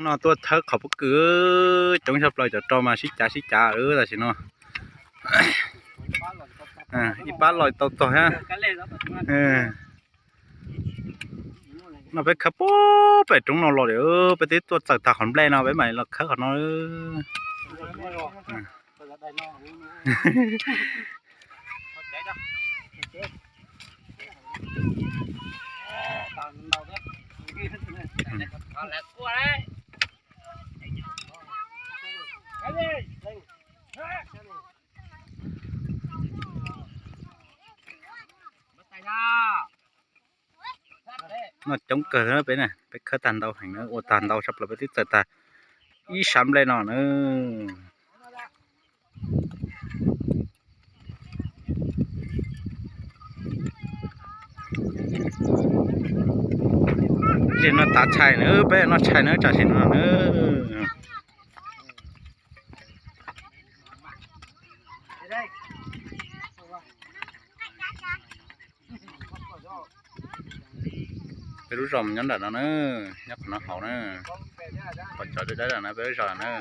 No tuaj thawb qhov pob kws coob tshaj plaws, cov rau mas sib cav sib cav tam sim no. Ib pab los tau txog thiab. No peb khawb puag pem roob no los lawm, peb twb tuaj txawm tag qhov nplej no peb mam los khawb qhov no. No coob kawg peb, peb khawb tag ntau heev na, ua tag ntau sab plaws peb twb txawm tag ib sab nplej no na. Tam sim no tav tshais na, peb noj tshais na tam sim no na. Peb lub zos nyob nram no na, nyob qhov no hauv na, qhov cov dawb dawb no peb lub zos na.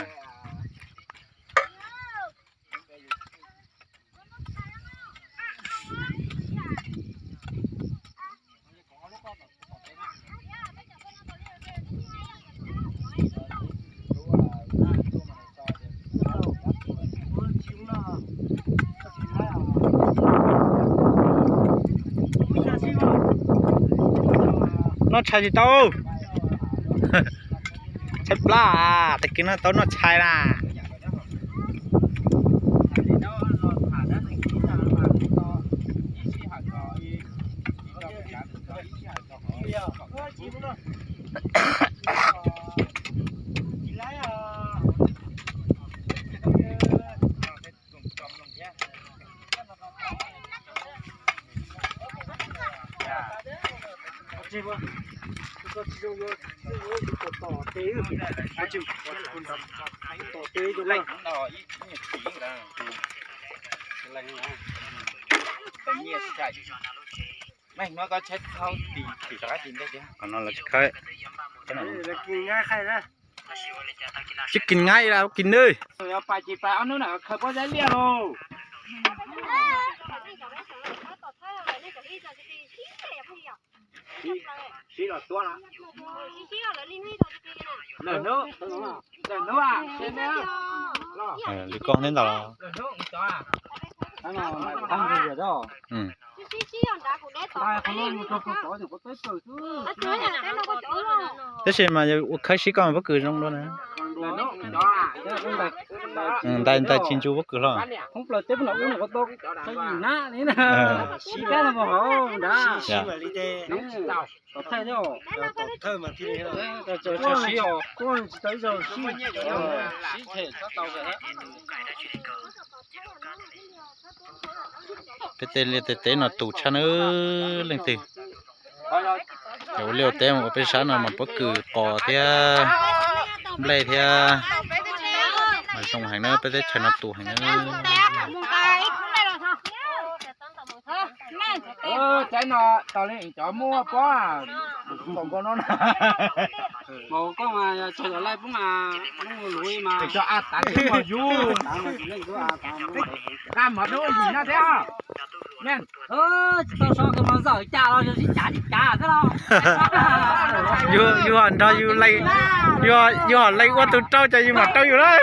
Noj tshais tsis tau, tshais plab, tag kis no tau noj tshais na. Qhov no los tsis khawb. Tsis kis nqaij la kis nws. Lwm koj neb ntawd. Tab sis mas yog ua khawb sib koj mas pob kws zoo dua na. Ntais ntais tsis ntsu pob kws hlo. Peb tej liaj tej teb no tus tshaj nawb leej twg. Cov ua liaj ua teb mus ua peb sab no mas pob kws qos thiab nplej thiab mas zoo heev na, peb teb chaws no tus heev na. Tsaib no tau li cov muab pob nkaus no na. Koj mas yog tsaug los laij poob mas, peb cov a tav tib mos yub. Nqa mov dub yim no thiab. Tsis tau so kawg mas zawm cas los yog sib cav sib cav xwb los. Yus ho nrog yus, yus ho leej ua tus rau ces yus mam rau yus lawm.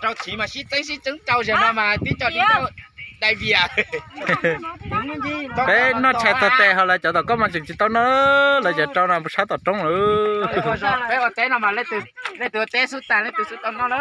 Rau txiv mas sib txeeb sib txeeb rau zem no mas tib co dai vias. Peb noj tshais txog tes ho lawv cov tom koj mas tseem tsis tau noj, lawv cov rau no sab tom roob lawm. Peb ua teb no mas leej twg ua teb xub tag leej twg xub tau noj na.